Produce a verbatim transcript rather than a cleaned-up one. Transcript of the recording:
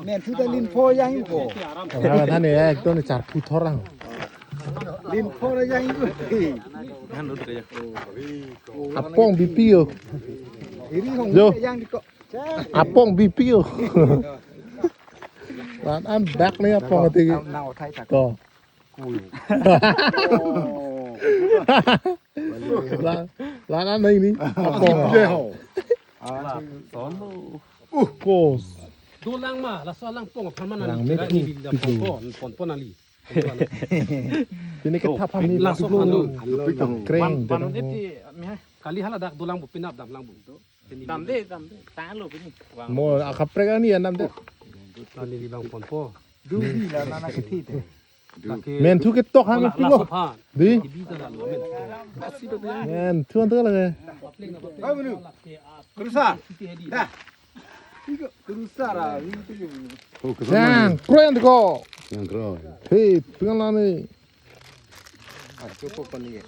Menthu ta linpho jangpo. Ra than ne ekdom ne charphu thorang. Linpho ra jangpo. Apong B P o. Iri hong Jo. Jang di ko. Apong B P o. Lan an dak ne apong ati. Nang othai tak. Ko. Lan, lan an nai ni. Apong. Kos. Dolang ma, laso alang pong aphan man Lang nang me chega tu, ni lim tu. Pon pon, pon pon ali. Pini ke thap hami laso tu. Phan lo. Kreng. Pan, pan tu. Kali hala dak dolang bu pinap dam lang bu. Dam de, dam de. Tanglo pini. Mo akaprek ani anam de. Ani lim lang pon po. Dubi la nana ke thi te. Menthu ketok hang pilo. Di. Menthu antok lage. Kursa. Dah. Kursa ra. Yang keren ko. Yang keren. Hei, pengen lani. Ah, cukup kan ni.